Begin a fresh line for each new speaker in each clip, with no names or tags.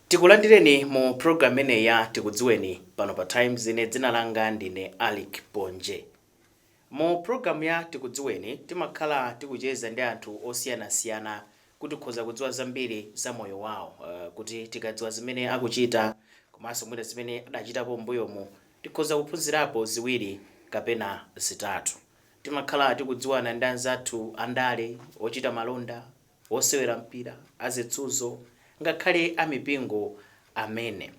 Tikulandireni mu program imeneyi ya Tikudziweni pano pa Times. Ine dzina langa ndine Alick Ponje. Mu program ya Tikudziweni timakhala tikucheza ndi anthu osiyanasiyana kuti tikhoza kudziwa zambiri za moyo wawo, kuti tikadziwa zimene akuchita komanso mwina zimene adachitapo m'mbuyomu tikhoza kuphunzirapo ziwiri kapena zitatu. Timakhala tikudziwana ndi anzathu andale, ochita malonda, osewera mpira, azitsuzo, ngakhale amipingo amene.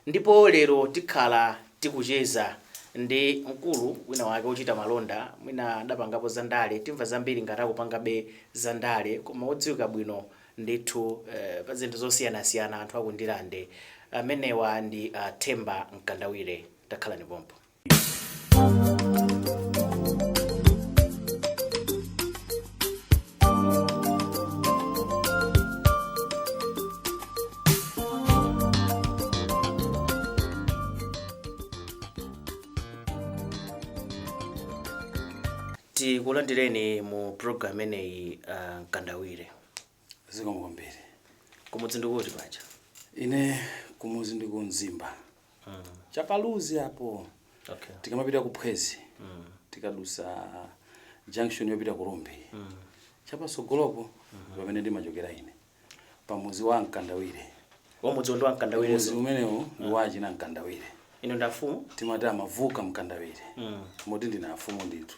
Ndipo lero tikhala tikucheza ndi mkulu wina wake ochita malonda, mwina adapangapo za ndale, timva zambiri ngati akupangabe za ndale, koma odziwika bwino ndithu pa zinthu zosiyanasiyana anthu aku Ndirande. Amenewa ndi a Themba Mkandawire. Takhalani pompo. Tikulandireni mu program imeneyi, Mkandawire.
Zikomo kwambiri.
Kumudzi ndikuti paja?
Ine kumudzi ndi ku Mzimba, chapaluzi apo. Tikamapita ku Phwezi, tikadusa junction yopita ku Rumphi, chapasogolopo pamene ndimachokera ine, pamuzi wa Mkandawire.
Wamudzi ndi wa Mkandawire?
Muzi umenewu ndi wa achina Mkandawire.
Inu ndi afumu?
Timati amavuka Mkandawire, moti ndine afumu ndithu.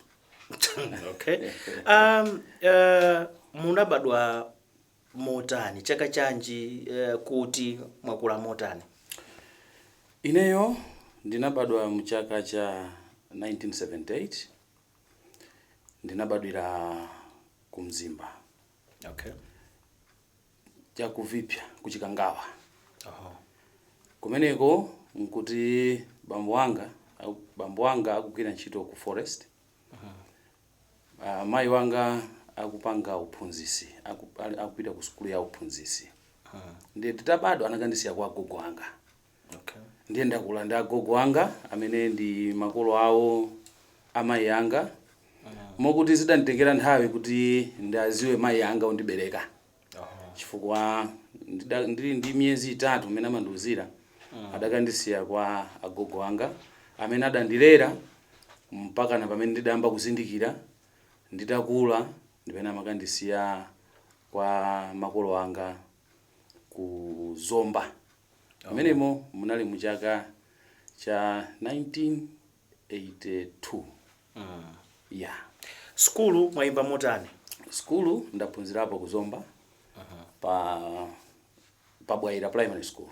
Okay, munabadwa motani, chaka chanji, kuti mwakula motani?
Ineyo ndinabadwa mchaka cha 1978. Ndinabadwira ku Mzimba, chakuvipya kuchikangawa. Kumeneko nkuti bambo wanga akugwira ntchito ku forest, mayi wanga akupanga uphunzisi, akupita ku sukulu ya uphunzisi. Ndiye titabadwa anakandisiya kwa agogo anga. Ndiye ndakula ndi agogo anga amene ndi makolo awo amayi anga, mokuti zidanditengera nthawi kuti ndaziwe mayi anga ondibereka, chifukwa ndili ndi miyezi 3 mmene amandiuzira adakandisiya kwa agogo anga amene adandilera mpaka na pamene ndidayamba kuzindikira. Nditakula ndipene amakandisiya kwa makolo anga ku Zomba. Pamenemo munali mu chaka cha 1982, yeah.
Sukulu mwayimba motani?
Skulu ndaphunzirapo ku Zomba, pa Bwaira Primary School.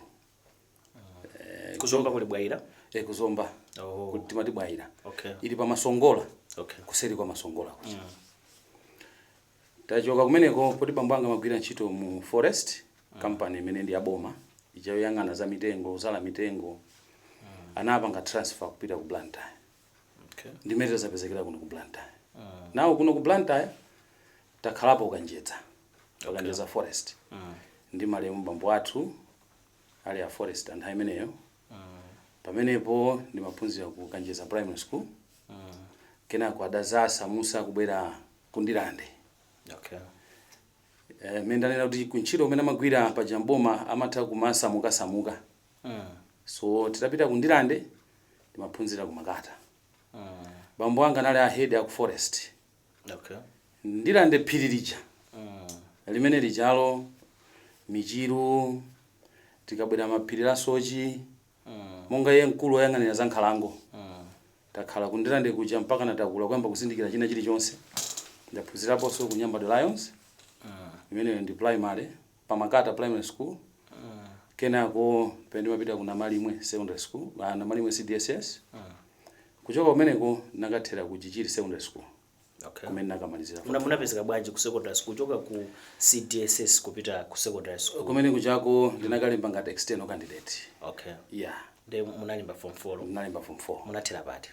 Kuzomba kuli Bwaira?
Eh, kuzomba
Oh.
Timati Bwaira. Ili pa Masongola, kuseri kwa Masongola kuja. Tachoka kumeneko, poti bambo anga amagwira ntchito mu forest company imene ndi yaboma ichayoyang'ana za mitengo, kuzala mitengo, anapanga transfer kupita ku Blantyre. Ndimene tazapezekera kuno ku Blantyre. Nawo kuno ku Blantyre takhalapo Kanjedza, Kanjedza Forest, ndi malemu bambo athu ali a forest anthu imeneyo. Pamenepo ndimaphunzira ku Kanjedza Primary School. Kenako adazasamusa kubwera ku Ndirande. Mmene ndanena kuti kuntchito kumene amagwira paja mboma amatha kumasamukasamuka, so titapita ku Ndirande ndimaphunzira ku Makata. Bambo anga anali a head aku forest. Ndirande phiri lija limene lijalo, Michiru, tikabwera maphiri la Sochi, monga iye mkulu woyang'anira za nkhalango. Takhala ku Ndirande kuja mpaka natakula kuyamba kuzindikira china chilichonse. Ndaphunziraponso ku Nyambadwe Lions, imeneyo ndi primary, pamakata Primary School. Kenako pene ndimapita ku Namalimwe Secondary School, Namalimwe CDSS. Kuchoka kumeneko nakathera ku Chichiri Secondary School, kumene nakamalizira.
Munapezeka bwanji ku secondary school, kuchoka ku CDSS kupita ku secondary school?
Kumene kuchako ndinakalemba ngati external candidate. Yeah.
Ndi munalemba form 4?
Ndinalemba form 4.
Munathera pati?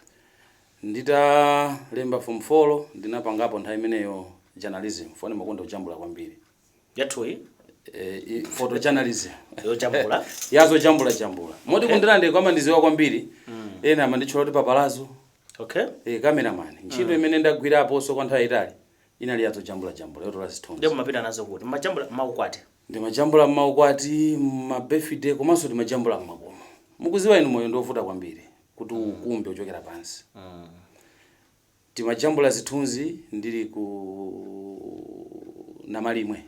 Nditalemba form 4 ndinapangapo nthawi imeneyo journalism, fone makonda kujambula kwambiri.
Yathuyi?
Photojournalism.
Yojambula?
Yazojambula jambula, moti kundirande kwamandiziwa kwambiri, ena amanditchula kuti paparazzo, cameraman. Ntchito imene ndagwiraponso kwa nthawi itali Inali yatojambula jambula, yotola zithunzi.
Ndipo mapita nazo kuti majambula maukwati?
Ndimajambula mmaukwati, mmabirthday, komanso ndimajambula mmakomo. Mukuziwa inu, moyo ndiovuta kwambiri kuti ukumbe uchokera pansi. Timajambula zithunzi ndili ku Namalimwe,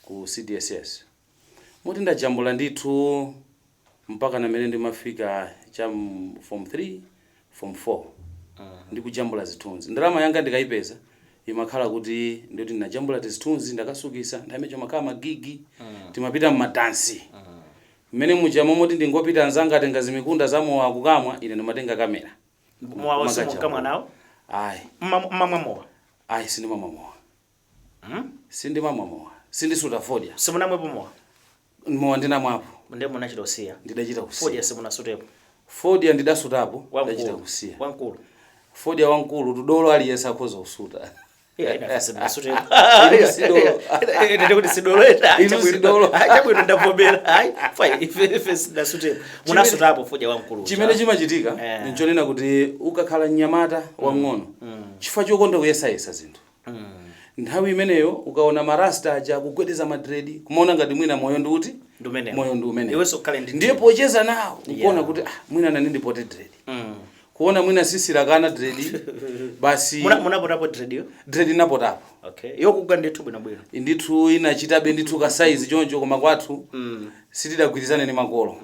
ku CDSS, moti ndajambula ndithu mpaka namene ndimafika cha form 3, form 4, ndikujambula zithunzi. Ndalama yanga ndikayipeza imakhala kuti ndikuti ndinajambula tizithunzi, ndakasukisa. Nthawi imeneyo makhala magigi, timapita mmadansi mmene muja, momoti ndingopita, anzanga atenga zimikunda zamowa akukamwa, ine ndimatenga kamera.
Mowa simunkamwa nawo?
Ayi.
Mmamwa mowa?
Ayi, sindimamwa mowa. Sindimamwa mowa, sindisuta fodya.
Simunamwepo mowa?
Mowa ndinamwapo.
Ndiye munachita kusiya?
Ndidachita kusiya.
Fodya simunasutepo?
Fodya ndidasutapo, ndidachita
Wamkulu?
kusiya.
Wamkulu?
Fodya wamkulu tudolo, aliyense akhoza kusuta.
Iya, ina simunasutepo.
Inu sidolo.
Ndete kuti sidolo ita.
Inu sidolo.
Chabwino, ndavomera. Ayi, fine, ife sinasutepo. Munasutapo fodya wamkulu uja.
Chimene chimachitika nchonena kuti ukakhala mnyamata wang'ono, chifukwa chokonda kuyesayesa zinthu, nthawi imeneyo ukaona marasta aja akugwedeza madredi, kumaona ngati mwina moyo ndi uti?
Ndi umenewo.
Moyo ndi umenewo.
Iwenso ukhale ndi
Ndiye pocheza nawo nkuona kuti ah, mwina nane ndipote dread, kuona mwina sisirakana dread basi.
Munapotapo dread yo?
Dread napotapo.
Okay, yokugwa ndithu bwinobwino?
Ndithu, inachitabe ndithu ka size choncho, koma kwathu sitidagwirizane ndi makolo.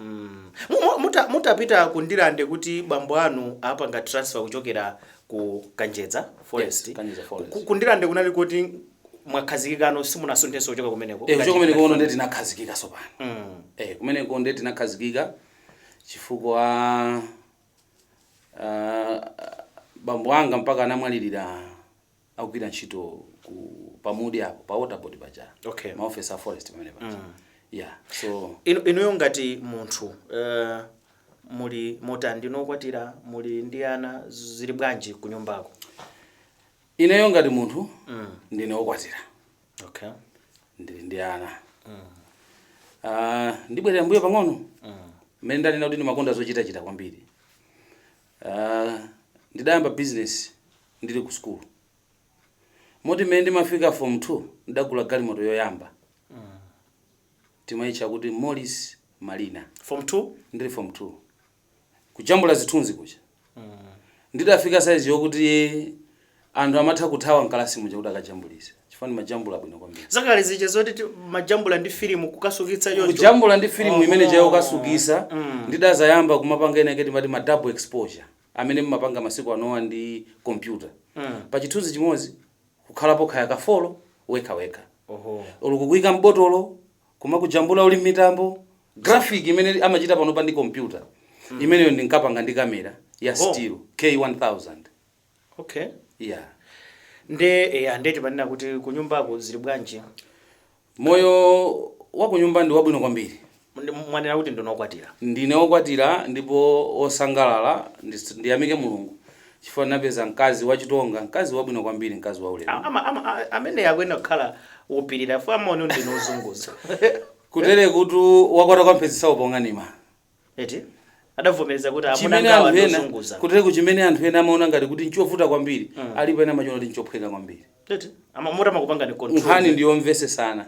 Mutapita ku Ndilande, kuti bambo anu apanga transfer kuchokera ku Kanjedza Forest?
Yes, Kanjedza Forest.
Ku Ndilande kunali kuti mwakhazikikano, simunasunthenso kuchoka kumeneko?
Eh, kuchoka kumeneko ono ndiye tinakhazikika sopano. Eh, kumeneko ndiye tinakhazikika chifukwa bambo anga mpaka anamwalirira akugwira ntchito ku pamudi apo pa water board paja. Maofesi a forest pamene paja. Yeah, so
Inuyo ngati munthu, muli motani? Ndinokwatira? Muli ndi ana? Zili bwanji kunyumbako?
Ineyo ngati munthu, ndine wokwatira. Ndili ndi ana. Ndibwerera mbuyo pang'ono, mmene ndanena kuti ndimakonda zochitachita kwambiri. Ndidayamba business ndili ku school, moti mmene ndimafika form 2 ndidagula galimoto yoyamba, timayitcha kuti Morris Marina.
Form 2?
Ndili form 2, kujambula zithunzi kuja, ndidafika size yokuti anthu amatha kuthawa mkalasi muja kuti akajambulise, chifukwa ndimajambula bwino kwambiri.
Zakale zija zoti majambula ndi filimu kukasukitsa choncho?
Kujambula ndi filimu imene jayo kasukisa. Ndidazayamba kumapanga ena timati ma double exposure amene mmapanga masiku anowa ndi computer, pa chithunzi chimodzi kukhalapo khaya kafolo wekha wekha, ulikukuyika mbotolo, kumakujambula uli mmitambo, graphic imene amachita panopa ndi computer imeneyo ndinkapanga ndi kamera ya still K1000. Yeah.
Nde nde timanena kuti kunyumbako zili bwanji?
Moyo wa kunyumba ndi wabwino kwambiri.
Mwanena kuti ndinokwatira?
Ndine wokwatira ndipo wosangalala. Ndiyamike Mulungu chifukwa ndinapeza mkazi wachitonga, mkazi wabwino kwambiri, mkazi waulemu.
Amene akuyenera kukhala wopirira fo amaone ndinozunguza.
Kutere kuti wakwata kwamphezesa upong'anima.
Eti adavomereza kuti amuna
Chimene
ngawa
anthu ena
ndozunguza.
Kutere kuchimene anthu ena amaona ngati kuti nchovuta kwambiri, alipo ena amachiona kuti nchophweka kwambiri.
Eti amamuta makupanga ni control.
Nkhani ndiyomvesesana.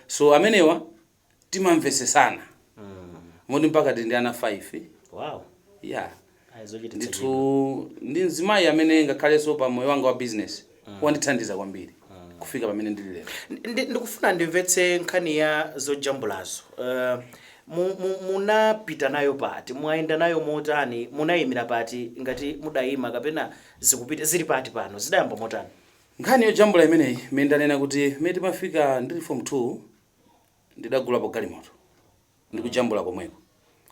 So amenewa timamvesesana, moti mpaka tili ndi ana 5. Yeah.
Ayi, zochititsa chidwi.
Ndithu, ndi mzimayi amene ngakhalenso pa moyo wanga wa business wandithandiza kwambiri kufika pamene ndili lero.
Ndikufuna ndimvetse nkhani ya zojambulazo. Munapita nayo pati? Mwayenda nayo motani? Munayimira pati, ngati mudayima, kapena zikupita zili pati pano? Zidayamba motani?
Nkhani yojambula imeneyi, imene ndanena kuti mmene timafika ndili form 2 ndidagulapo galimoto, ndikujambula komweko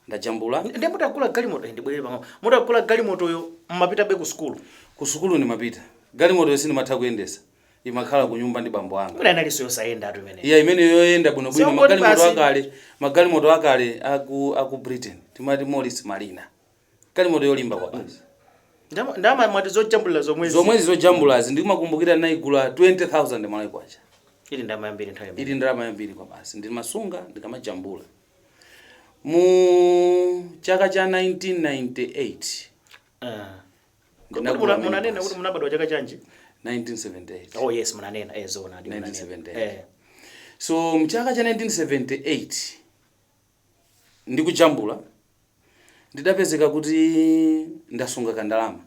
ndajambula.
Ndiye mutagula galimoto, ndibwerere pang'ono, mutagula galimotoyo mmapitabe ku sukulu?
Ku sukulu ndimapita. Galimoto yonse ndimatha kuyendesa, imakhala ku nyumba ndi bambo anga.
Mwina inalinso yosayenda atu imene.
Iya, imene yoyenda bwinobwino.
Songoti
Magalimoto
basi.
akale, magalimoto akale aku Britain, timati Morris Marina, galimoto yolimba kwa basi.
Ndama mwati zojambulira zomwezi?
Zomwezi zojambulazi, ndimakumbukira naigula 20,000 Malawi kwacha.
Ili ndama yambiri nthawi imene.
Ili ndalama yambiri kwa basi. Ndimasunga ndikamajambula. Mu chaka cha 1998
Kodi
ndinagula
munanena
minibus.
kuti munabadwa chaka chanji?
1978.
Oh yes, munanena, zoona ndi munanena.
1978. So mchaka cha 1978 ndikujambula, ndidapezeka kuti ndasunga kandalama.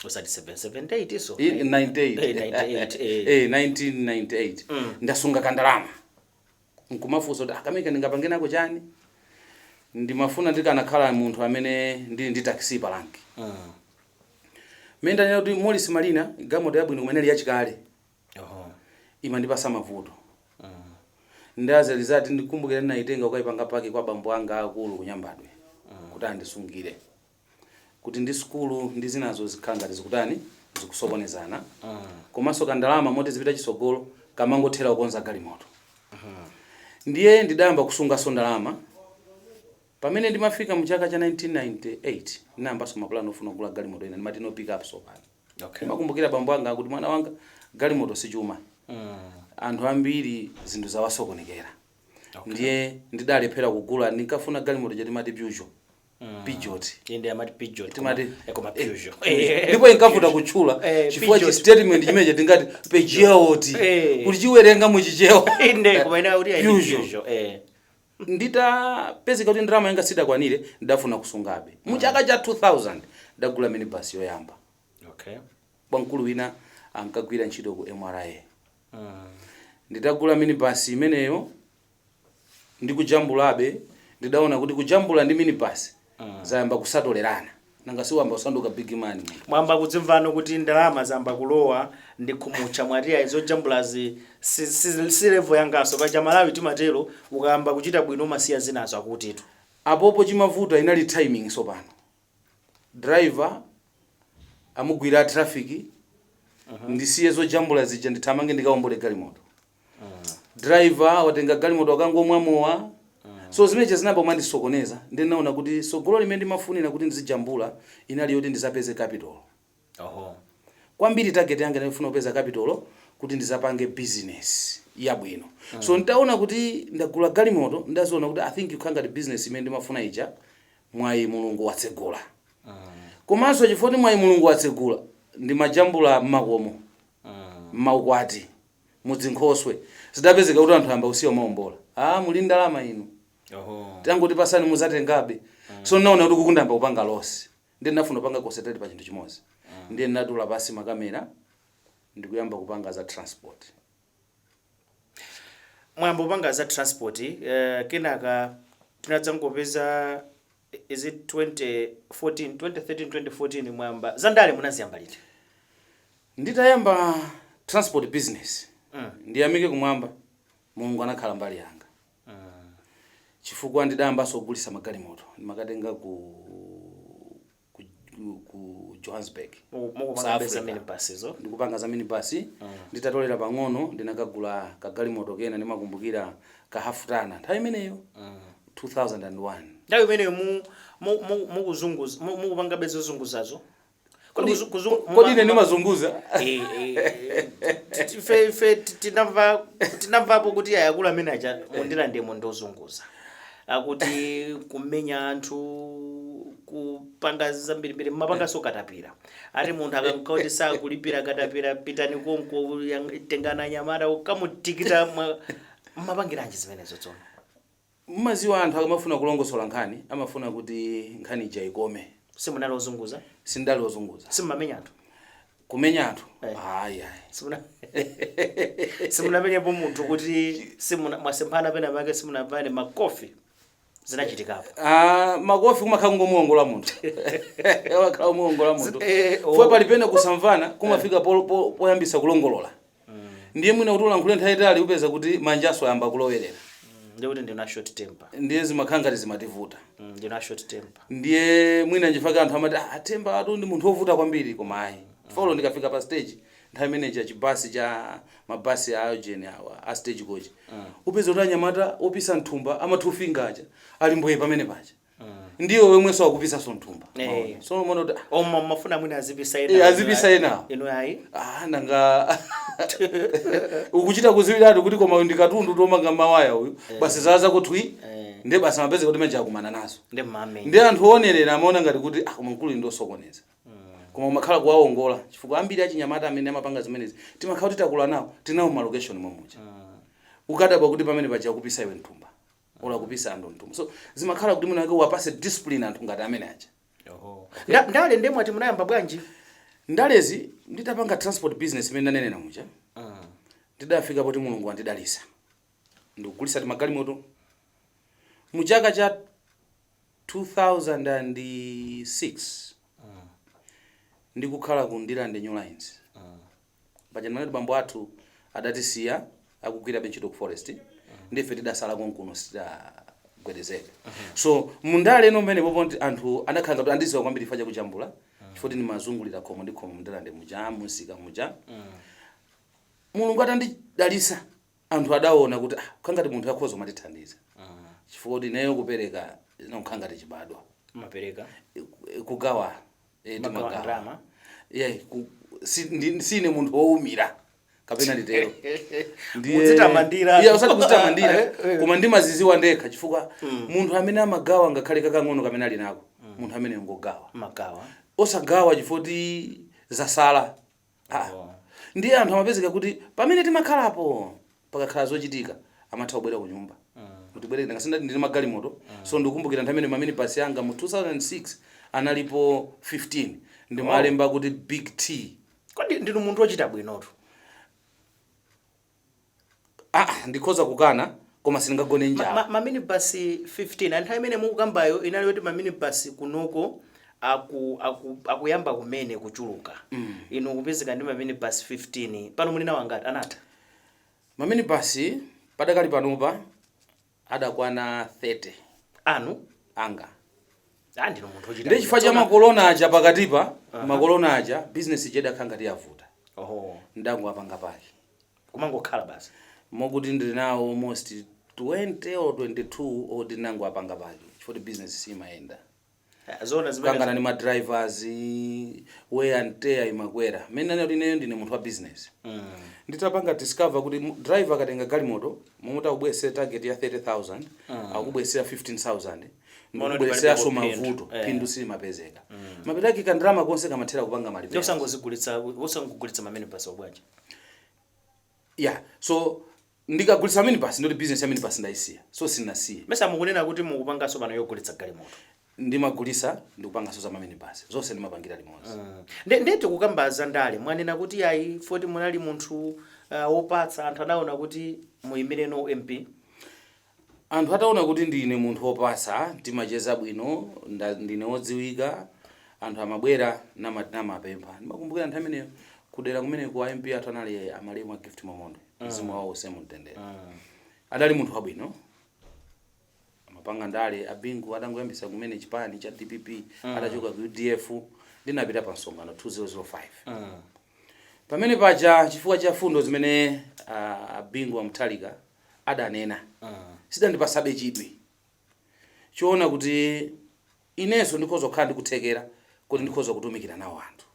Usati 778 so.
98.
98.
1998 ndasunga kandalama, nkumafunsa kuti akameka ndingapange nako chani. Ndimafuna ndikanakhala munthu amene ndili ndi taxi pa rank. Mmene ndanena kuti Morris Marina, galimoto yabwino kumene ili yachikale, imandipasa mavuto. Ndazalizati ndikumbukira ndinayitenga kukayipanga park kwa bambo anga akulu kunyambadwe kuti andisungire, kuti ndi sukulu ndi zinazo zikhala ngati zikutani, zikusokonezana. Komanso kandalama moti zipita chisogolo kamangothera kukonza galimoto. Ndiye ndidayamba kusunganso ndalama. Pamene ndimafika mu chaka cha 1998 ndinayambanso mapulani ofuna kugula galimoto ina, ndimati no pick up sopano. Ndimakumbukira bambo anga akuti, "Mwana wanga, galimoto sichuma." Anthu ambiri zinthu zawasokonekera. Ndiye ndidalephera kugula. Ndinkafuna galimoto chatimati Peugeot, Peugeot.
Inde, amati Peugeot.
Timati
koma Peugeot.
Ndipo inkavuta kutchula chifukwa
Peugeot.
chi statement chimenechi tingati Peugeot, kuti chiwerenga muchichewa.
Inde, koma ina kuti ayi
Peugeot.
Peugeot.
Nditapezeka kuti ndalama yanga sidakwanire, ndidafuna kusungabe. Mu chaka cha 2000 ndagula minibus yoyamba bwamkulu wina ankagwira ntchito ku MRA. Nditagula minibus imeneyo ndikujambulabe, ndidaona kuti kujambula ndi minibus zayamba kusatolerana, nanga siwamba kusanduka big man munthu.
Mwamba kudzimvano kuti ndalama zamba kulowa ndi khumucha, mwati ayi, zojambulazi si level yangaso. Paja Malawi timatero, ukayamba kuchita bwino umasiya zinazo, akutitu.
Apopo chimavuta inali timing. Sopano driver amugwira traffic, ndisiye zojambula zija ndithamange ndikawombole galimoto. Driver watenga galimoto akangomwa mowa. So zimenezo zinayamba kumandisokoneza. Ndinaona kuti sogolo limene ndimafunira kuti ndizijambula inali yoti ndizapeze capital kwambiri. Target yanga ndinafuna kupeza capital kuti ndizapange business yabwino. So ntaona kuti ndagula galimoto, ndaziona kuti I think ikukhala ngati business imene ndimafuna ija, mwayi Mulungu watsegula. Komanso chifukwa kuti mwayi Mulungu watsegula, ndimajambula mmakomo, mmaukwati, mudzinkhoswe, zidapezeka kuti anthu ayamba kusiya maombola, "Ah, muli ndalama inu." Tangoti pasani muzatengabe. So naona kuti kukundamba kupanga loss, ndiye ndinafuna kupanga concentrate pa chinthu chimodzi. Ndiye ndinatula pasi makamera ndikuyamba kupanga za transport.
Mwamba kupanga za transport, kenaka tinadzangopeza, is it 2014, 2013, 2014, mwamba zandale munaziyamba liti?
Nditayamba transport business, ndiyamike kumwamba, Mulungu anakhala mbali yanga, chifukwa ndidayambanso kugulisa magalimoto. Ndimakatenga ku Johannesburg, South
Mukupanga
Africa.
za minibus.
Ndikupanga za minibus, nditatolera pang'ono ndinakagula kagalimoto kena, ndimakumbukira ka half tonner nthawi imeneyo, 2001.
Nthawi imeneyo mukuzunguza, mukupanga bezozunguzazo? Kodi
Kodi ine ndimazunguza?
Ife tinamvapo kuti ayakulu amene aja mundilandemo ndozunguza, akuti kumenya anthu, kupanga zambirimbiri, mmapanganso katapira. Ati munthu akanka kuti sakulipira katapira, pitani konko, tengana anyamata ukamutikita. Mmapangiranji zimenezo tsono?
Mmaziwa, anthu akamafuna kulongosola nkhani amafuna kuti nkhani ija ikome.
Simunali ozunguza?
Sindali ozunguza.
Simmamenya anthu?
Kumenya anthu?
Eh.
Ayi, ayi.
Simunamenyepo munthu kuti simuna mwasemphana pena pake, simunavane makofi, zinachitikapo?
Ah, makofi kumakhala kungomuongola munthu, wakhala kumuongola munthu.
Oh.
Fwe palipene kusamvana kumafika poyambisa kulongolola, ndiye mwina kuti ulankhule nthawi itali upeza kuti manjaso ayamba kulowerera.
Ndikuti ndina short temper.
Ndiye zimakhala ngati zimativuta.
Ndina short temper.
Ndiye mwina nchifukwa anthu amati, "Ah, Themba atu ndi munthu wovuta kwambiri," koma ayi. Folo ndikafika pa stage nthawi imeneyi, chibasi cha mabasi a Eugene awa a stage coach, upeza kuti anyamata opisa mthumba amathufinga aja ali mbwe pamene paja, ndiye wemwenso akupisanso mthumba. So umaona kuti ah,
Oma mafuna mwina azipisa
ena. Azipisa enawo.
Inu ayi.
Ah, nanga ukuchita kuziwiratu kuti koma uyu ndi katundu tomanga mawaya uyu, basi zaza kutwi. Ndiye basi mapezeka kuti meja akumana nazo.
Ndi mmamenya.
Ndi anthu oonerera amaona ngati kuti, ah, koma mkulu ndi osokoneza. Koma umakhala kuwawongola, chifukwa ambiri achinyamata amene amapanga zimenezi timakhala kuti takula nawo, tinawo ma location momwe. Ukadabwa kuti pamene paja kupisa iwe mthumba, ola kupisa anthu mthumba. So zimakhala kuti mwina wake wapase discipline anthu ngati amene aja.
Oho. Ndale ndemwe ati munayamba bwanji?
Ndalezi, nditapanga transport business imene ndanenera muja, ndidafika poti Mulungu wandidalisa, ndikugulisa ti magalimoto. Mu chaka cha 2006 ndikukhala ku Ndilande New Lines paja, ndimanati bambo athu adatisiya akugwirabe ntchito ku forest, ndife tidasala konkuno, sitidagwedezeka. So mundale ino mmene popo ndi anthu anakhala ngati andiziwa kwambiri chifukwa chakujambula, chifukwa ndimazungulira khomo ndi khomo mundilande muja, musika muja. Mulungu atandidalisa, anthu adaona kuti ah, khangati munthu akhoza kumatithandiza, chifukwa kuti ineyo kupereka zinakukhala ngati chibadwa.
Mapereka?
Kugawa,
Magawa?
Timagawa.
Ndalama?
Yeah, sine munthu wowumira kapena nditero.
Mudzitamandira.
Yeah, usati kuzitamandira, koma ndimaziziwa ndekha, chifukwa munthu amene amagawa ngakhale kakang'ono kamene ali nako, munthu amene ngogawa.
Magawa.
Osagawa chifukwa kuti zasala, ah.
Oh.
Ndiye anthu amapezeka kuti pamene timakhalapo pakakhala zochitika amatha kubwera ku nyumba kuti bwereke ndingasindati ndili magalimoto. So ndikukumbukira nthawi imene maminibus yanga mu 2006 analipo 15, ndimalemba kuti Big T.
Kodi ndinu munthu wochita bwinotu?
Ah, ndikhoza kukana, koma sindingagone njala.
Maminibus 15, anthu imene mukukambayo inali yoti maminibus kunoko akuyamba kumene kuchuluka. Inu kupezeka ndi maminibus 15, pano muli nawo angati? Anatha?
Maminibus padakali panopa adakwana 30.
Anu?
Anga.
Ah, ndinu munthu wochita
Ndi
bwino.
chifukwa cha makolona aja pakatipa, makolona aja business ija idakhala ngati yavuta.
Oho.
Ndangowapanga park.
Kumangokhala basi?
Mokuti ndili nawo almost 20 or 22 oti ndinangowapanga park chifukwa kuti business simayenda.
Eh, zona zimene
Kukangana ndi ma drivers, wear and tear imakwera. Mmene nane kuti ineyo ndine munthu wa business, nditapanga discover kuti driver akatenga galimoto, momwe takubwesera target ya 30,000, akubwesera 15,000,
Maono
ndikubweseranso
ndi palibe
mavuto.
phindu.
Phindu silimapezeka. Mapeto ake kandalama konse kamathera kupanga malipiro.
Osangozigulitsa, osangogulitsa maminibus obwanji?
Yeah, so ndikagulitsa minibus ndoti business ya minibus ndayisiya, so sinasiye.
Mesa mukunena kuti mukupanganso pano yogulitsa galimoto?
Ndimagulisa, ndikupanganso za maminibus, zonse ndimapangira limodzi.
Ndeti kukamba za ndale, mwanena kuti ayi, foti munali munthu wopatsa, anthu anaona kuti muyimireno MP.
Anthu ataona kuti ndine munthu wopasa, timacheza bwino, ndine wodziwika, anthu amabwera namapempha. Ndimakumbukira nthawi imeneyo kudera kumene ku MP athu anali amalemu a Gift Mamondwe, mzimu wawo use mumtendere. Adali munthu wabwino, amapanga ndale. Abingu atangoyambisa kumene chipani cha DPP, atachoka ku UDF, ndinapita pa msonkhano 2005. Pamene paja, chifukwa cha fundo zimene Abingu Amuthalika adanena, sidandipasabe chidwi choona kuti inenso ndikhoza kukhala ndikuthekera kuti ndikhoza kutumikira nawo anthu,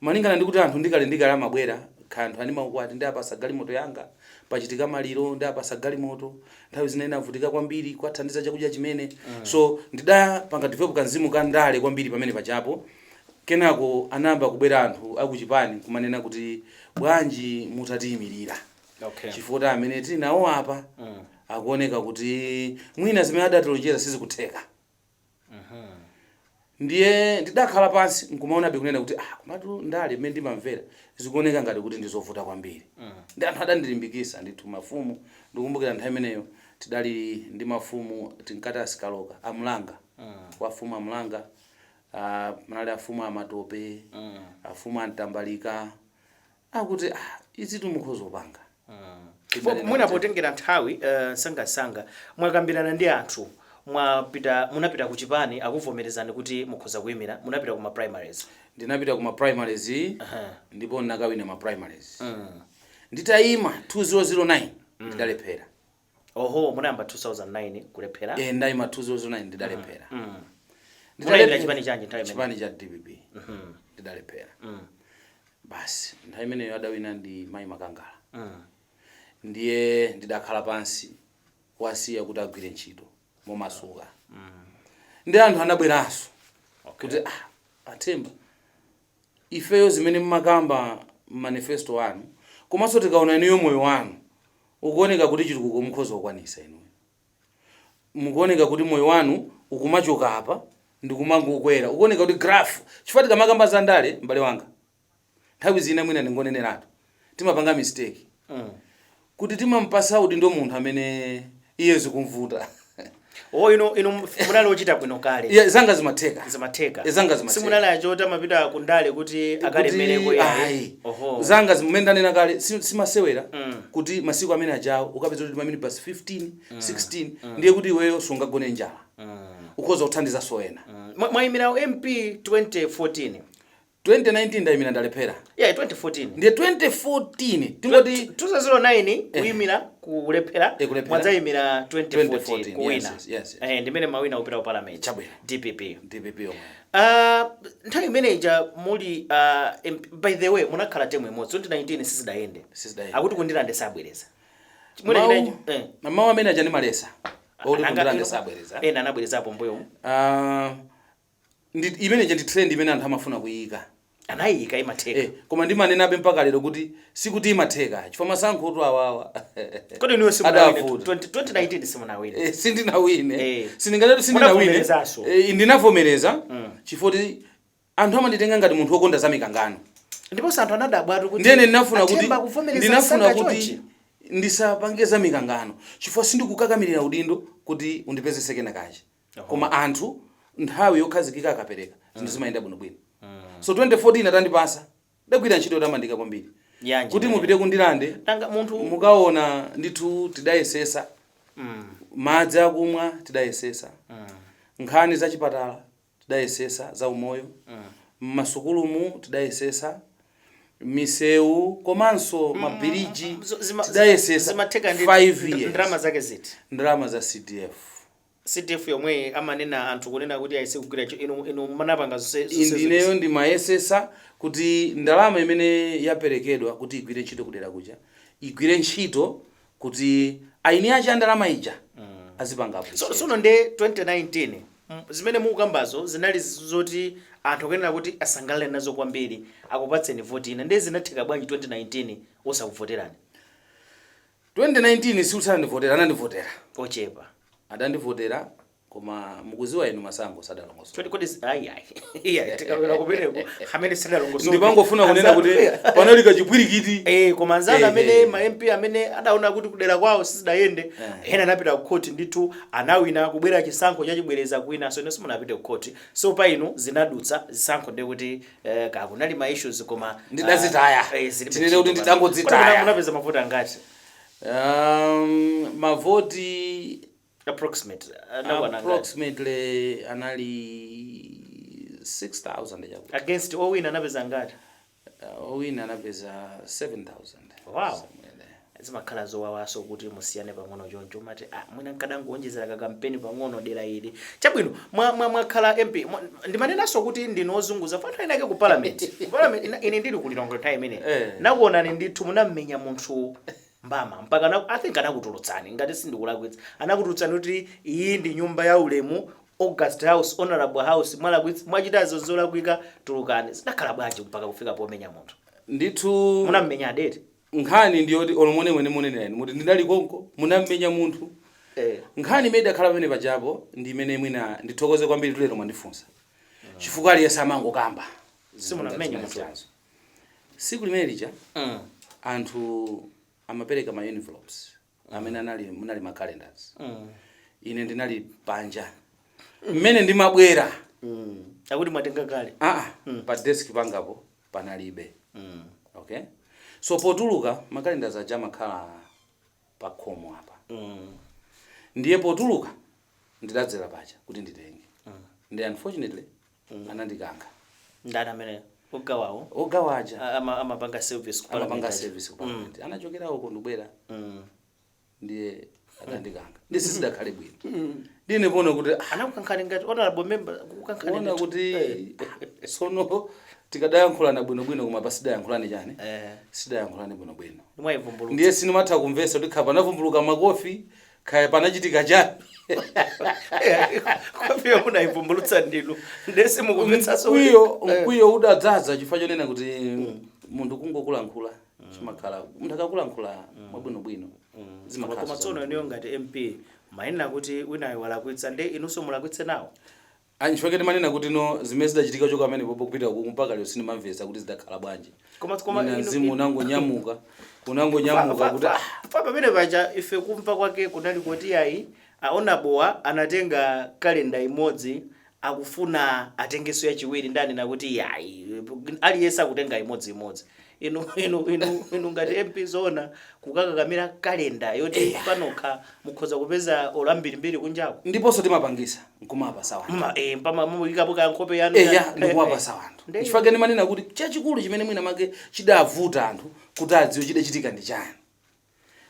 malingana ndi kuti anthu ndikale ndikale amabwera, kha anthu ani maukwati ndi apasa galimoto yanga, pachitika maliro ndi apasa galimoto, nthawi zina inavutika kwambiri kwathandiza chakudya chimene. So ndidapanga develop kanzimu ka ndale kwambiri pamene pachapo. Kenako anayamba kubwera anthu akuchipani kumanena kuti bwanji mutatiyimirira, chifukwa kuti amene tili nawo apa akuoneka kuti mwina zimene adatilonjeza sizikutheka. Ndiye ndidakhala pansi nkumaonabe kunena kuti ah, komatu ndale mmene ndimamvera zikuoneka ngati kuti ndizovuta kwambiri. Ndi anthu adandilimbikisa ndithu, mafumu. Ndikumbukira nthawi imeneyo tidali ndi mafumu, tinkati asikaloka amulanga, wafumu amulanga, manali afumu amatope, afumu amtambalika, akuti ah, izi timukhoza kupanga.
Mwina potengera nthawi, sangasanga, mwakambirana ndi anthu, mwapita, munapita ku chipani, akuvomerezani kuti mukhoza kuyimira, munapita kuma primaries?
Ndinapita kuma primaries ndipo ndinakawina ma primaries. Nditayima 2009 ndidalephera.
Oho, munayamba 2009 kulephera?
Eh, ndayima 2009, ndidalephera.
Munayimira chipani chanji nthawi imeneyo?
Chipani cha DPP. Ndidalephera basi. Nthawi imeneyo adawina ndi Mayi Makangala. Ndiye ndidakhala pansi wasiya kuti agwire ntchito momasuka. Ndi anthu anabweranso kuti ah, athemba. Ifeyo zimene mmakamba manifesto anu, komanso tikaona inuyo moyo wanu ukuoneka kuti chitukuko mukhoza kukwanisa, inuyo mukuoneka kuti moyo wanu ukumachoka apa ndikumangokwera, ukuoneka kuti graph. Chifukwa tikamakamba za ndale, m'bale wanga, nthawi zina mwina ndingoneneratu, timapanga mistake kuti timampasa udindo munthu amene iye zikumvuta.
O, inu munali ochita bwino kale.
Iye zanga zimatheka.
Zimatheka.
Eh, zanga zimatheka.
Simunali achoti amapita kundale kuti akalemereko.
Kuti,
yayi.
Ayi.
Oho.
Zanga zimene ndanena kale simasewera kuti masiku amene ajawo ukapeza kuti maminibus 15, 16, ndiye kuti iweyo sungagone njala, ukhoza kuthandiza ena.
Mwayimira MP 2014.
2019 ndayimira, ndalephera.
Yeah, 2014.
Ndiye 2014 tingoti.
2009 kuyimira, kulephera.
Eh, kulephera.
Mwadzayimira 2014.
2014.
Kuwina.
Yes.
Eh, ndimene mawina kupita ku parliament.
Chabwino.
DPP.
DPP yomwe.
Nthawi imeneja muli MP, by the way munakhala term imodzi 2019, sizidayende.
Sizidayende.
Akuti kundilande sabwereza. Mwina chinachi.
Mawu amene aja ndimalesa okuti
Nanga
kundilande sabwereza.
Ena anabwerezapo mbuyomu.
Ah, imeneja ndi trend imene anthu amafuna kuyika.
Anayika, imatheka.
Eh, koma ndimanenabe mpaka lero kuti sikuti imatheka, chifukwa masankho tu awawa
Kodi inuyo simunawine?
Adavuta.
2019 simunawine.
Eh, sindinawine. Sindingatatu sindinawine.
Munavomerezanso.
Eh, ndinavomereza chifukwa kuti anthu amanditenga ngati munthu wokonda za mikangano.
Ndiponso anthu anadabwatu kuti
Ndiyene ndinafuna kuti
Athemba kuvomereza
ndinafuna
msanga
kuti
chonchi.
ndisapange za mikangano, chifukwa sindikukakamilira udindo kuti undipezese kena kachi. Koma anthu nthawi yokhazikika akapereka, zinthu zimayenda bwinobwino. So 2014 atandipasa, ndagwira ntchito yotamandika kwambiri.
Yanji
Kuti
imene?
mupite kundilande,
Nanga munthu
mukaona ndithu tidayesesa. Madzi akumwa tidayesesa, nkhani za chipatala tidayesesa, za umoyo mmasukulumu tidayesesa, misewu komanso mabiriji tidayesesa.
Zimatheka ndi
5 years.
Ndalama zake ziti?
Ndalama za CDF.
CDF yomwe amanena anthu kunena kuti ayise kugwira inu manapanga zonse.
Ndineyo ndimayesesa kuti ndalama imene yaperekedwa kuti igwire ntchito kudera kuja, igwire ntchito kuti aini ache a ndalama ija azipanga
So,
appreciate.
Sono nde 2019 zimene mukukambazo zinali zoti anthu akuyenera kuti asangalale nazo kwambiri, akupatseni voti ina. Nde zinatheka bwanji 2019 osakuvoterani?
2019 sikuti anandivotera, anandivotera.
Ochepa.
Adandivotera, koma mukuziwa inu masankho sadalongosola.
Kodi ayi ayi iya, tikawera kumeneko amene sadalongosola.
Ndipangofuna kunena kuti panali kachipwirikiti.
Eh, koma anzanu amene ma MP amene adaona kuti kudera kwawo sizidayende, ena anapita ku court ndithu, anawina, kubwera chisankho chachibwereza, kuwina. So inu simunapite ku court, so pa inu zinadutsa zisankho, ndiye kuti kakunali ma issues, koma
Ndidazitaya.
Zilibe
Tinene kuti
ntchito.
ndidangodzitaya.
Kodi munapeza mavoti angati?
Mavoti
Approximate anakwana angati?
Approximately anali 6000 chakuti.
Against owina anapeza angati?
Owina anapeza 7000.
Wow.
Somewhere there.
Zimakhala zowawaso kuti musiyane pang'ono choncho, umati ah, mwina nkadangoonjezera kakampeni pang'ono dera ili. Chabwino, mwakhala MP. Ndimanenanso kuti ndinu ozunguza fanthu ena ake ku parliament. Ku parliament ine ndili kulilongwe nthawi imene nakuonani ndithu munammenya munthu mbama mpaka I think anakutulutsani, ngati sindikulakwitsa, anakutulutsani kuti iyi ndi nyumba ya ulemu, August House, Honorable House, mwalakwitsa, mwachitazo zolakwika, tulukani. Zinakhala bwanji mpaka kufika pomenya munthu?
Ndithu.
Munammenya adeti.
Nkhani ndiyoti olomone mwene munenera inu muti ndinali konko munammenya munthu. Nkhani imene idakhala pamene pajapo ndi imene mwina ndithokoze kwambiri tulero mwandifunsa, chifukwa aliyense amangokamba.
Simunammenye munthu?
Zimenezo. Siku limene lija anthu amapereka ma envelopes amene anali munali ma calendars. Ine ndinali panja mmene ndimabwera.
Akuti mwatenga kale.
Ah, pa desk pangapo panalibe. Okay, so potuluka, ma calendars aja amakhala pa khomo apa. Ndiye potuluka ndidadzera paja kuti nditenge, ndi unfortunately anandikankha.
Ndani amene ogawawo?
Ogawa aja.
Amapanga service ku parliament
Amapanga
aja.
Service ku parliament, anachokera uko ndibwera, ndiye anandikankha, ndi sizidakhale bwino. Ndine pona kuti ah,
Anakukankhani ngati honorable member, kukankhani
kuona
ndithu.
kuti sono tikadayankhulana bwinobwino, koma pasidayankhulani chani, sidayankhulani bwinobwino.
Mwayivumbulutsa.
Ndiye sinimatha kumvesa kuti khapa anavumbuluka makofi. Kaya panachitika chani.
Kofiyo munayivumbulutsa ndinu, ndesi mukumvetsanso.
Mkwiyo, mkwiyo udadzaza chifukwa chonena kuti munthu kungokulankhula chimakhala, munthu akakulankhula mwabwinobwino zimakhala.
Koma tsono inuyo ngati MP mayenera kuti winayo walakwitsa, nde inunso mulakwitse nawo.
Nchifukwa timanena kuti no, zimene zidachitika choka amene popo kupita uku mpaka lero sindimamvetsa kuti zidakhala bwanji.
Koma
Mwina mzimu unangonyamuka kuti ah,
Fa pamene paja ife kumva kwake kunali kuti ayi, aonabowa anatenga kalenda imodzi, akufuna atengenso yachiwiri, ndanena kuti yayi, aliyense akutenga imodzimodzi. Inu ngati MP, zoona kukakakamira kalenda yoti panokha mukhoza kupeza olo ambirimbiri kunjako?
Ndiponso timapangisa nkumapasa wanthu.
Mpama muyikapo ka nkhope yanu.
Eya, ndikuwapasa wanthu. Chifukwa ndimanena kuti chachikulu chimene mwina make chidavuta anthu kuti adziwe chidachitika ndi chani,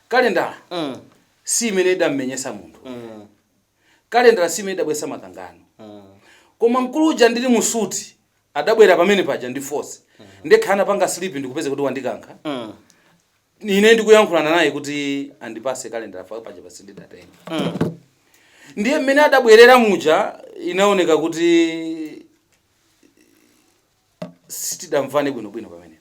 kalendala si imene idammenyesa munthu, kalendala si imene idabwesa makangano, koma mkulu uja ndili musuti adabwera pamene paja ndi force, ndekha anapanga slip ndikupeza kuti wandikankha. Ine ndikuyankhulana naye kuti andipase kalendala fa paja pasindidatenga. Ndiye mmene adabwerera muja inaoneka kuti sitidamvane bwinobwino pamene,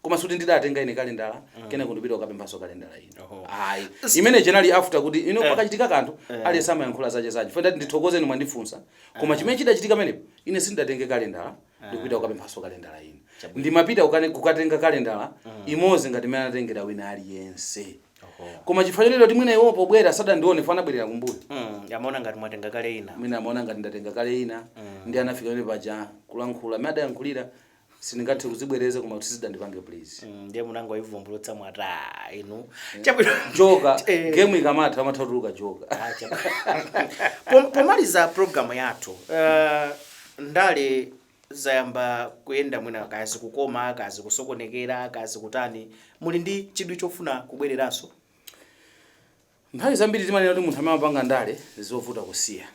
koma suti ndidatenga ine kalendala, kenako ndipita kukapemphanso kalendala ino. Ayi, imene chenali after kuti ino pakachitika kanthu, aliyense amayankhula zache zache. Funa ndati ndithokozeni mwandifunsa, koma chimene chidachitika pamenepo, ine sindidatenge kalendala ndikupita kukapemphanso kalendala ino. Ndimapita kukatenga kalendala imodzi ngati imene anatengera wina aliyense, koma chifukwa chonena kuti mwina iwo pobwera sadandione, fana abwerera kumbuyo.
Amaona ngati mwatenga kale ina.
Mwina amaona ngati ndatenga kale ina, ndi anafika pamene paja kulankhula amene adayankhulira sindingathe kuzibwereza, koma kuti sizidandipange please.
Ndiye munangoyivumbulutsa mwata inu. Chabwino.
Joka game ikamatha amatha kutuluka joka.
Ah, chabwino. Pomaliza programu yathu, ndale zayamba kuyenda mwina, kazi kukoma, kazi kusokonekera, kazi kutani, muli ndi chidwi chofuna kubwereranso?
Nthawi zambiri timanena kuti munthu amene amapanga ndale zovuta kusiya,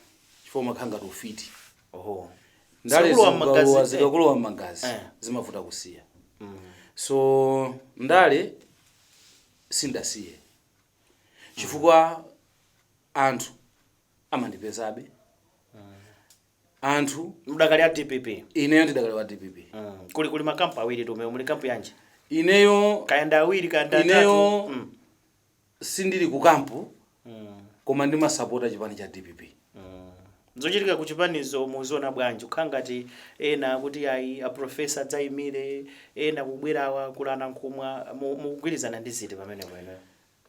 chifukwa umakhala ngati ufiti. Ndale
Zikakulowa m'magazi,
zikakulowa m'magazi zimavuta kusiya. So ndale sindasiye chifukwa anthu amandipezabe, anthu.
Mudakali a DPP?
Ineyo ndidakali wa DPP.
Kuli makampu awiri tume, muli kampu yanji?
Ineyo
Kayanda awiri, kayanda
Ineyo
atatu.
Sindili ku kampu, koma ndimasapota chipani cha DPP.
Zochitika ku chipanizo muziona bwanji? Kukhala ngati ena kuti ayi, aprofesa adzayimire, ena kubwerawa kulana nkhumwa, mukugwirizana ndi ziti pamenepo ineyo?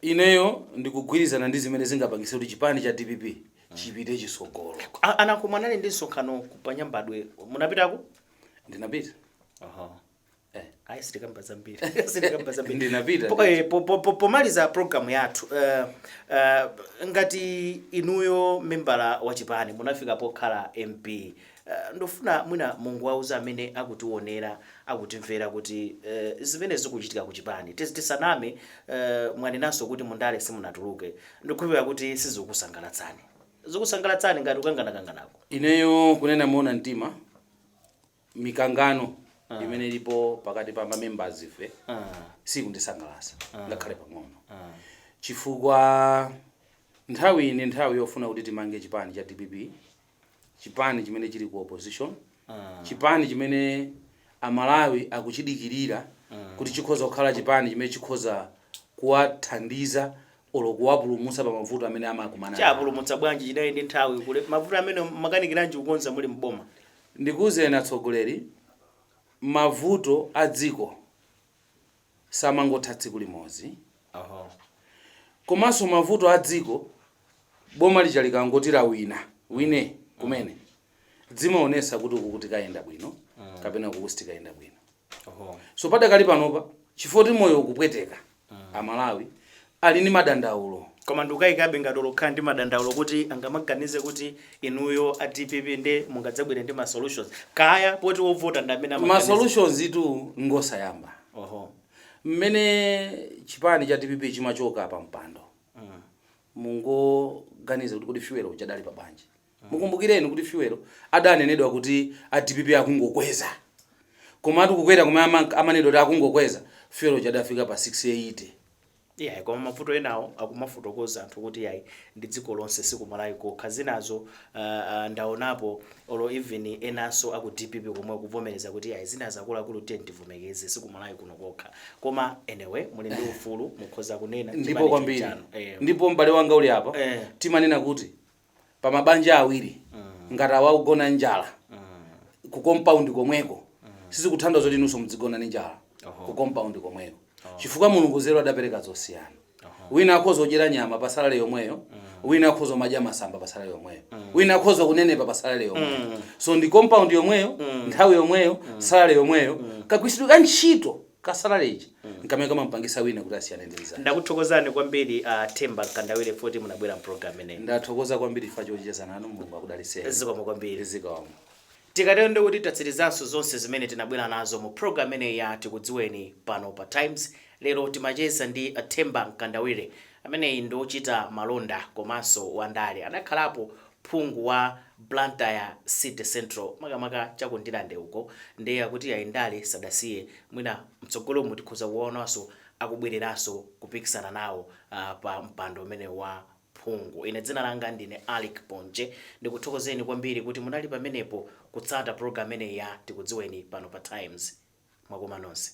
Ineyo ndikugwirizana ndi zimene zingapangise kuti chipani cha DPP chipite chisogolo.
Anankhumwa anali ndi msonkhano ku Panyambadwe, munapitako?
Ndinapita. Eh.
Ayi, sitikamba zambiri, sitikamba zambiri.
Ndinapita.
Pomaliza programu yathu, ngati inuyo membala wa chipani munafika pokhala MP, ndofuna mwina munguwauza amene akutionera, akutimvera kuti zimene zikuchitika ku chipani, tisaname, mwanenanso kuti mundale simunatuluke, ndikukhulupirira kuti sizikukusangalatsani. Zikukusangalatsani ngati kukanganakanganako?
Ineyo kunena moona mtima, mikangano imene ilipo pakati pa mamembers ife sikundisangalatsa ngakhale pang'ono, chifukwa nthawi iyi ndi nthawi yofuna kuti timange chipani cha DPP, chipani chimene chili ku opposition, chipani chimene Amalawi akuchidikirira kuti chikhoza kukhala chipani chimene chikhoza kuwathandiza olo kuwapulumutsa pa mavuto amene amakumana nawo.
Chapulumutsa bwanji? Chidali ndi nthawi kule, mavuto amene makanikiranji kukonza muli mboma?
Ndikuwuzeni atsogoleri, mavuto a dziko samangotha tsiku limodzi. Komanso mavuto a dziko, boma lija likangoti lawina wine kumene, dzimaonesa kuti uku kuti kayenda bwino kapena uku sitikayenda bwino. So padakali panopa, chifukwa kuti moyo ukupweteka, Amalawi ali ndi madandaulo.
Koma ndikukayikabe ngati olokhala ndi madandaulo kuti angamaganize kuti inuyo a DPP nde mungadzabwere ndi ma solutions, kaya poti wovota ndi amene
Ma
amaganiza.
solutions itu ngosayamba. Mmene chipani cha DPP chimachoka pa mpando, mungoganiza kuti kodi fuel uchadali pa bwanji? Mukumbukireni kuti fuel adanenedwa kuti a DPP akungokweza, komatu kukwera kumene amanenedwa kuti akungokweza, fuel uchadafika pa 680.
Yeah, koma mavuto enawo akumafotokoza anthu kuti yayi, ndi dziko lonse, sikumalawi kokha. Zinazo ndaonapo olo even enanso aku DPP komwe kuvomereza kuti yayi, zinazo akuluakulu, tiye tivomekeze, sikumalawi kuno kokha. Koma anyway, muli ndi ufulu, mukhoza kunena
Ndipo
chipani
kwambiri
chanu.
Ndipo m'bale wanga uli apa, timanena kuti pa mabanja awiri ngati awagona njala ku compound komweko, sizikuthandiza zoti inunso mudzigona ndi njala ku compound komweko, chifukwa Mulungu zero adapereka zosiyana. Wina akhoza kudyera nyama pa salary yomweyo, wina akhoza kumadya masamba pa salary yomweyo, wina akhoza kunenepa pa salary yomweyo. So ndi compound yomweyo, nthawi yomweyo, salary yomweyo, kagwiritsidwe ka ntchito ka salary iji nkamene kamampangisa wina kuti asiyane ndi mnzake.
Ndakuthokozani kwambiri, Themba Mkandawire, poti munabwera mpulogalamu imeneyi.
Ndathokoza kwambiri chifukwa chocheza nanu. Mulungu akudalitseni.
Zikomo kwambiri.
Zikomo.
Tikatero ndikuti tatsirizanso zonse zimene tinabwera nazo mu program imeneyi ya Tikudziweni pano pa Times. Lero timacheza ndi Themba Mkandawire, ameneyi ndi ochita malonda komanso wandale. Adakhalapo phungu wa Blantyre City Central, makamaka chakundilande uko. Ndiye akuti ayi, ndale sadasiye. Mwina mtsogolomu tikhoza kuwaonanso akubwereranso kupikisana nawo pa mpando umene wa phungu. Ine dzina langa ndine Alick Ponje. Ndikuthokozeni kwambiri kuti munali pamenepo kutsata program imeneyi ya Tikudziweni pano pa Times. Mwakoma nonse.